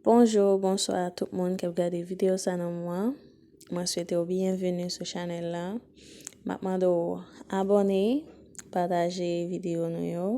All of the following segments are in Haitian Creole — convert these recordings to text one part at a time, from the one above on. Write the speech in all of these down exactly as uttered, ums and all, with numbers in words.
Bonjou, bonswa tout moun k ap gade videyo sa nan moman. Mwen swete w byenveni sou chanèl la. M ap mande w abòne, pataje videyo nou yo.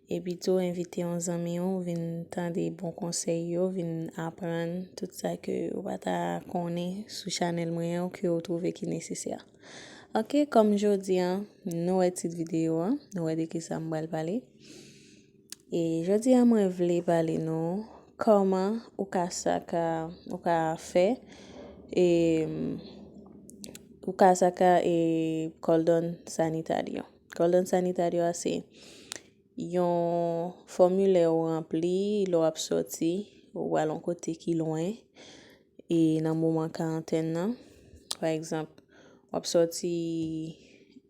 Epi tou envite yon zanmi w vin tande bon konsèy yo, vin aprann tout sa ke ou pa ta konnen sou chanèl mwen an, ke ou twouve ki nesesè. Ok, kòm jodi an, nou wè tit videyo an, nou wè de kisa m pral pale. E jodi an mwen vle pale nou kòman ou ka sa ka, ou ka fè, e, ou ka sa ka, e, kòdòn sanitè yo. Kòdòn sanitè a se yon fòmilè ou ranpli lè w ap sòti, ou al yon kote ki lwen, e nan moman karantèn nan. Pa egzanp, w ap sòti,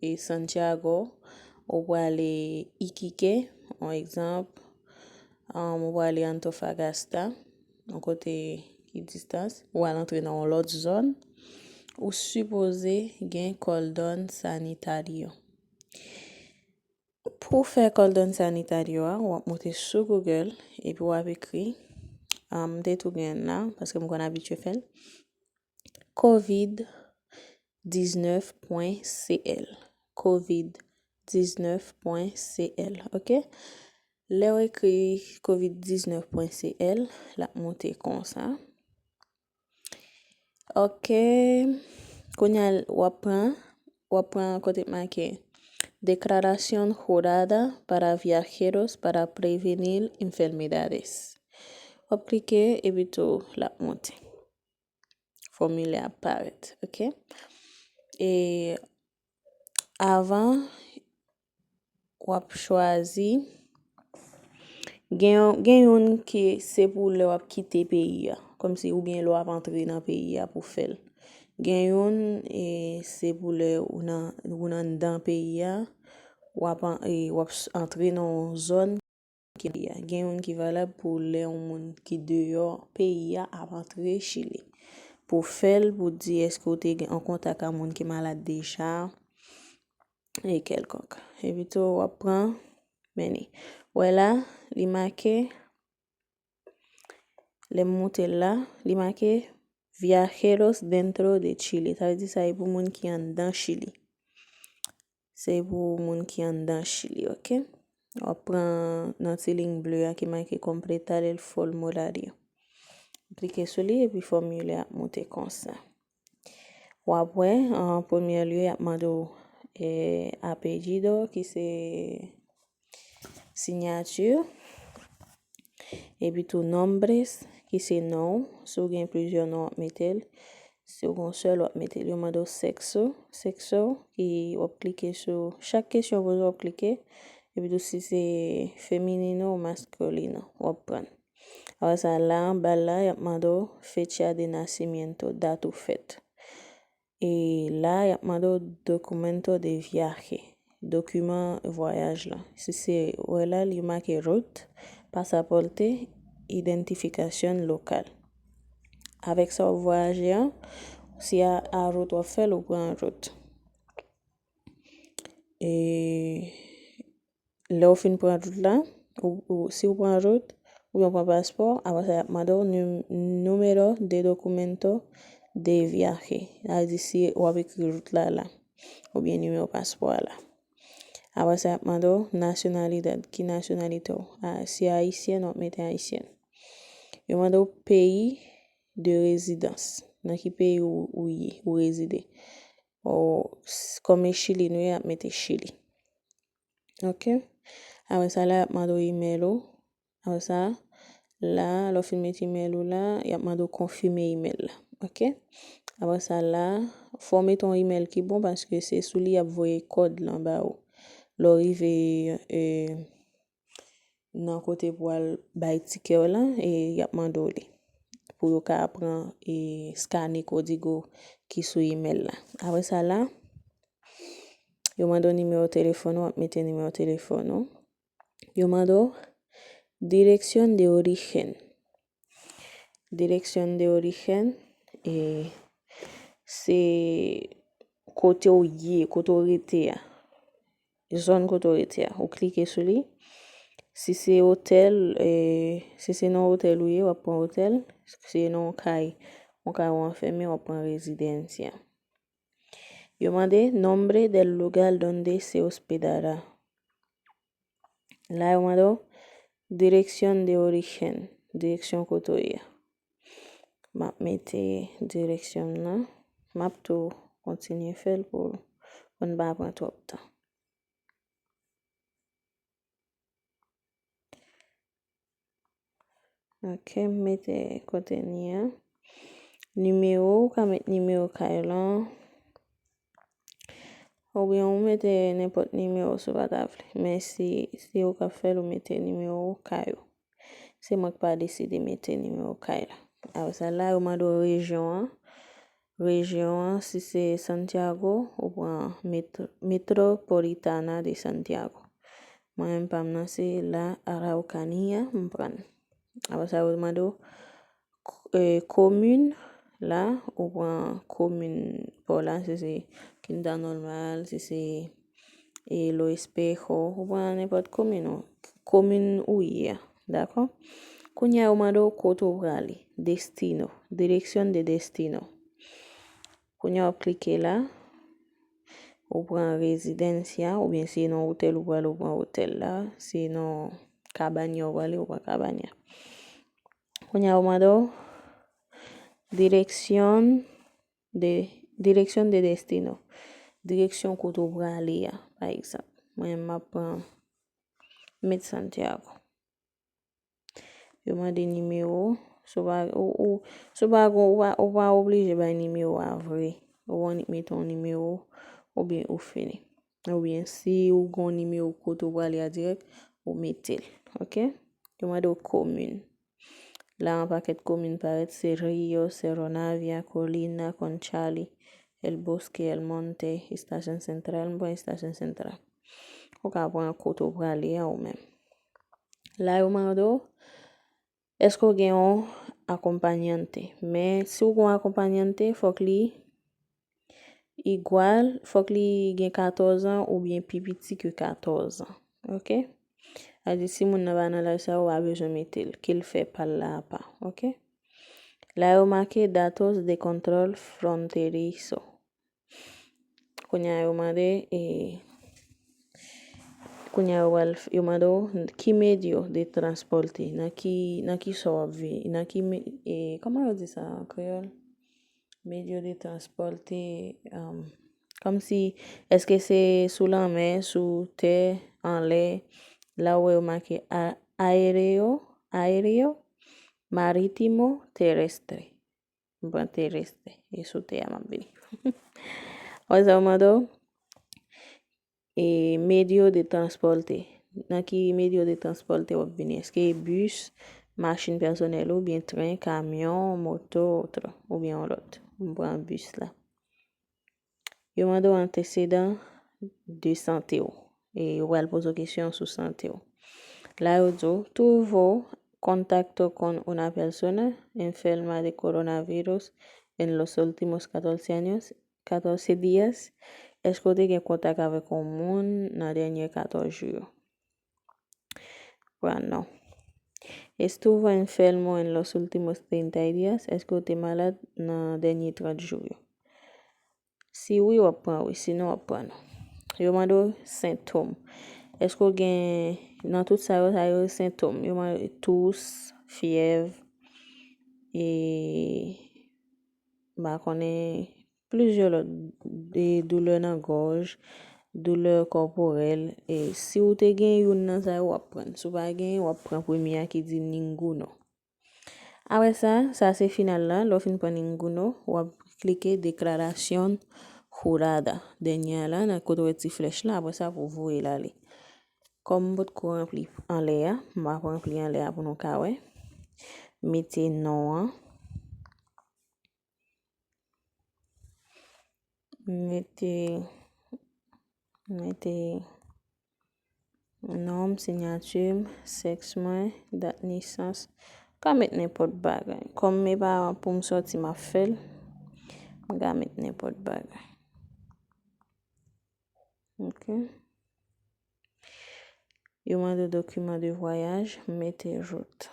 e, Santiago, ou prale Iquique, yon egzanp, um, ou prale Antofagasta, yon kote ki distans, ou al antre nan yon lòt zòn, ou sipoze gen kòdòn sanitè yo. Pou fè kòdòn sanitè yo a, w ap moute sou Google epi w ap ekri, um, m te tou gen la, paske m konn abitye fè l, covid diznèf pwen C L. Covid diznèf pwen C L, ok? Lè w ekri covid diznèf pwen C L, l ap moute konsa. Ok. Kounye a, w ap pran, w ap pran kote k make Declaración jurada para viajeros para prevenir enfermedades. W ap klike, epi tou, l ap monte. Fòmilè a ap parèt, ok? E avan, w ap chwazi, gen, gen youn ki se pou lè w ap kite peyi a, kòmsi oubyen lè w ap antre nan peyi a pou fè l. Gen youn, e, se pou lè ou nan, ou nan anndan peyi a, w ap an-, e, w ap s-, antre nan yon zòn ki peyi a. Gen youn ki valab pou lè yon moun ki deyò peyi a ap antre Chili. Pou fè l, pou di èske w te gen an kontak a moun ki malad deja, e kèlkonk. Epi tou, w ap pran, men li. Wè la, li make, lè m moute l la, li make viajeros dentro de Chile. Sa vle di sa e pou moun ki anndan Chili. Se pou moun ki anndan Chili, ok? W ap pran nan ti liy ble a ki make completar el formulario. Klike sou li epi fòmilè a ap moute konsa. W ap wè, an premye lye, y ap mande w, e, apelyido, ki se siyati. Epi tou nombres, ki se non w. Si w gen plizyè non, w ap mete l. Si w gen yon sèl, w ap mete l. Yo mande w sèks ou, sèks ou, ki w ap klike sou chak kesyon yo poze w, w ap klike. Epi tou si se femenino ou masculino, w ap pran. Apre sa, la, anba l la, y ap mande w fecha de nacimiento, dat ou fèt. E la, y ap mande w documento de viaje, dokiman vwayaj lan. Si se, wè la, li make route, pasaporte, identificación local. Avèk sa w ap vwayaje an, si a, a route w ap fè l, ou pran route. E lè w fin pran route la, ou, ou, si w pran route, oubyen w pran paspò, apre sa, y ap mande w num-, número de documento de viaje. Sa vle di si w ap ekri route la la, oubyen nimewo paspò a la. Apre sa, y ap mande w nasyonalidad, ki nasyonalite w. A, si ayisyen, w ap mete ayisyen. Yo mande w peyi de rezidans, nan ki peyi ou, ou ye, ou rezide. Ou, s-, kòm e Chili nou ye, y ap mete Chili. Ok. Apre sa, la, y ap mande w imèl ou. Apre sa, la, lè w fin mete imèl ou la, y ap mande w konfime imèl la. Ok. Apre sa, la, fò w mete yon imèl ki bon, paske se sou li y ap voye kòd lan ba ou. Lè w rive, e, nan kote pou al bay tikè w lan, e y ap mande w li. Pou yo ka pran, e, skane kodigo ki sou imèl la. Apre sa la, yo mande w nimewo telefòn ou, w ap mete nimewo telefòn ou. Yo mande w dirección de origen. Dirección de origen, e, se kote w ye, kote w rete a. Zòn kote w rete a. Ou klike sou li. Si se otèl, e, si se nan otèl ou ye, w ap pran otèl. Si se nan yon kay, yon kay ou anfème, w ap pran residencia. Yo mande nombre del lugar donde se hospedará. La yo mande w dirección de origen, direksyon kote w ye a. M ap mete direksyon m nan. M ap tou kontinye fè l pou, pou n pa pran twòp tan. Ok, m mete kote n ye a. Nimewo, ou ka met nimewo kay lan. Oubyen ou mete nenpòt nimewo si w pa ta vle. Men si, si ou ka fè l, ou mete nimewo kay ou. Se mwen k pa deside mete nimewo kay la. Apre sa, la yo mande w rejyon an. Rejyon an, si se Santiago, ou pran Metro-, Metropolitana de Santiago. Mwen menm pa m nan se La Araucanía, m pran. Apre sa, yo mande w, e, komin, la, ou pran komin pa w la, si se Quinta Normal, si se, e, Los Espejos, ou pran nenpòt komin ou, komin ou ye a, dakò? Kounye a, yo mande w kote w prale, destino, dirección de destino. Kounye a, w ap klike la, ou pran residencia, oubyen si se nan otèl ou prale, ou pran otèl la, si se nan kabanya ou prale, ou pran kabanya. Kounye a, yo mande w dirección de, dirección de destino, direksyon kote w prale a, pa egzanp. Mwen, m ap pran, met Santiago. Yo mande nimewo. Si w pa, ou, ou, si w pa gon, ou pa, ou pa oblije bay nimewo a vre. Ou annik mete yon nimewo, oubyen ou fini. Oubyen si ou gon nimewo kote w prale a dirèk, ou mete l. Ok? Yo mande w komin. La, yon pakèt komin parèt, se Río, Cerro Navia, Colina, Conchalí, El Bosque, El Monte, Estación Central. M pran Estación Central. Ou ka pran kote w prale a ou menm. La, yo mande w, èske w gen yon akompanyante? Men si w gen yon akompanyante, fòk li igwal, fòk li gen katòz an oubyen pi piti ke katòz an. Ok? Sa di, si moun nan pa nan laj sa, ou pa bezwen mete l, ke l fè pa l la apa. Ok? La, yo make datos de control fronterizo. Kounye a, yo mande, e, kounye a, yo pral f-, yo mande w, ki medio de transporte, nan ki, nan ki sa w ap vini, nan ki me-, e, kòman yo di sa an kreyòl? Medio de transporte, um, kòmsi, èske se sou lanmè, sou tè, anlè, la w wè yo make a-, aéreo, aéreo, marítimo, terrestre. M pran terrestre, e sou tè a m ap vini. Wè sa yo mande w? E medio de transporte. Nan ki medio de transporte w ap vini? Èske bis, machin pèsonèl ou, oubyen tren, kamyon, moto, otro, oubyen yon lòt? M pran bis la. Yo mande w antesedan de sante w. E yo pral poze w kesyon sou sante w. La yo di w, tuvo contacto con una persona enferma de coronavirus en los últimos catorce años, catorce días? Èske w te gen kontak avèk yon moun nan dènye katòz jou yo? Pran non. Estuvo enfermo en los últimos treinta días? Èske w te malad nan dènye trant jou yo? Si wi, w ap pran wi. Sinon, w ap pran non. Yo mande w sentòm. Èske w gen, nan tout sa yo, sa yo sentòm? Yo mande w tous, fyèv, e, m pa konnen, plizyè lòt, de doulè nan gòj, doulè kòporèl. E si w te gen youn nan sa yo, w ap pran. Si w pa gen, w ap pran premye a ki di ninguno. Apre sa, sa se final la. Lè w fin pran ninguno, w ap klike declaración jurada. Dènye a la, nan kote w wè ti flèch la, apre sa pou w voye l ale. Kòm m potko ranpli anlè a, m ap ranpli anlè a pou nou ka wè. Mete non an. Mete, mete non m, siyati m, sèks mwen, dat nesans. Ka met nenpòt bagay. Kòm e pa pou m sòti m ap fè l, m ka met nenpòt bagay. Ok. Yo mande w dokiman de vwayaj, m mete joute.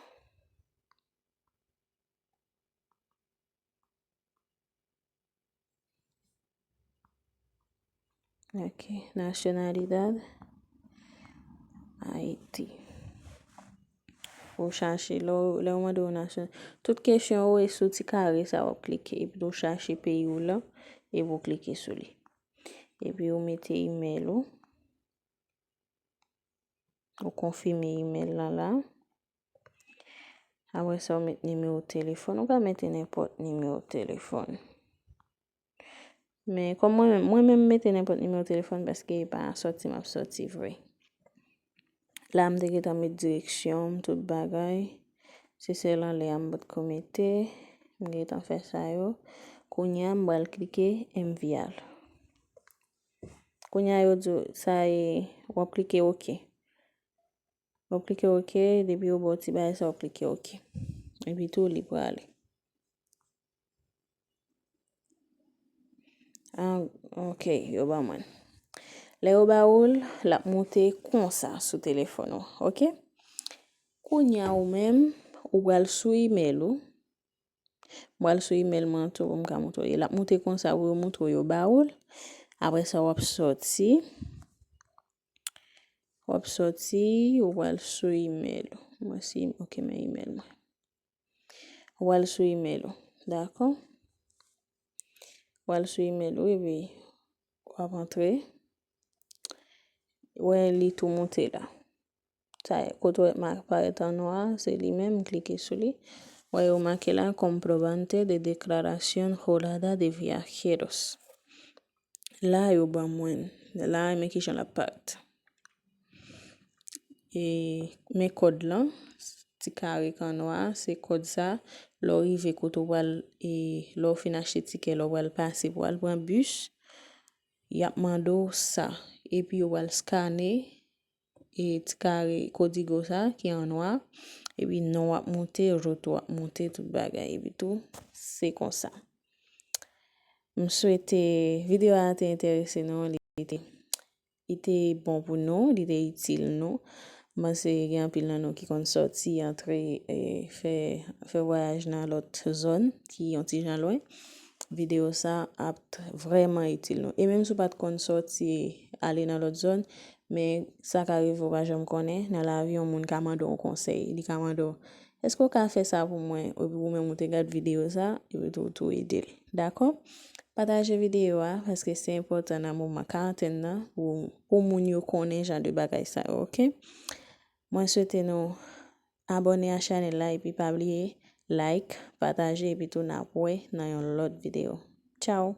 Ok, nasyonalidad, Ayiti. Ou chache, lè w, lè yo mande w nasyon, tout kesyon yo e sou ti kare sa w ap klike, epi w chache peyi w lan, epi w klike sou li. Epi ou mete imèl ou. Ou konfime imèl lan la. Apre sa, ou met nimewo telefòn. Ou ka mete nenpòt nimewo telefòn. Men kòm mwen menm, mwen menm m mete nenpòt nimewo telefòn paske e pa sòti m ap sòti vre. La, m te gentan met direksyon m, tout bagay. Se sèl anlè a m potko mete. M gentan fè sa yo. Kounye a, m pral klike envyal. Kounye a, yo di w sa e, w ap klike oke. W ap klike oke, depi yo ba w ti bagay sa, w ap klike oke. Epi tou, li prale. Ah, oke, yo ban mwen. Lè yo ba ou l, l ap moute konsa sou telefòn ou, oke? Kounye a ou menm, ou pral sou imèl ou. M pral sou imèl mwen tou pou m ka montre w. L ap moute konsa pou yo montre w yo ba ou l. Apre sa, w ap sòti. W ap sòti, ou pral sou imèl ou. Mwen si, oke, men imèl mwen. Ou pral sou imèl ou. Dakò? Ou pral sou imèl ou, epi w ap antre. Wè, li tou moute la. Sa, kote w wè ma-, parèt an nwa, se li menm, m klike sou li. Wè, yo make la, comprobante de declaración jurada de viajeros. La, yo ban mwen. La, men kijan l ap parèt. E, men kòd lan, ti kare k an nwa, se kòd sa. Lè w rive kote w pral, e, lè w fin achte tikè, lè w pral pase pou w al pran bis, y ap mande w sa. Epi yo pral skane, e, ti kare kodigo sa ki an nwa. Epi non w ap moute, route w ap moute, tout bagay. Epi tou, se konsa. M swete videyo a te enterese nou, li te, li te bon pou nou, li te itil nou. M panse gen anpil nan nou ki konn sòti, antre, e, fè, fè vwayaj nan lòt zòn ki yon ti jan lwen. Videyo sa ap t-, vrèman itil nou. E menm si w pa t konn sòti ale nan lòt zòn, men sa ka rive w pa janm konnen, nan lavi yon moun ka mande w yon konsèy, li ka mande w, èske w ka fè sa pou mwen? Epi ou menm ou te gad videyo sa, epi tou, tou ede l. Dakò? Pataje videyo a, paske se enpòtan nan moman karantèn nan, pou, pou moun yo konnen jan de bagay sa yo, oke? Mwen swete nou abòne a chanèl la, epi pa bliye like, pataje, epi tou n ap wè nan yon lòt videyo. Tchao!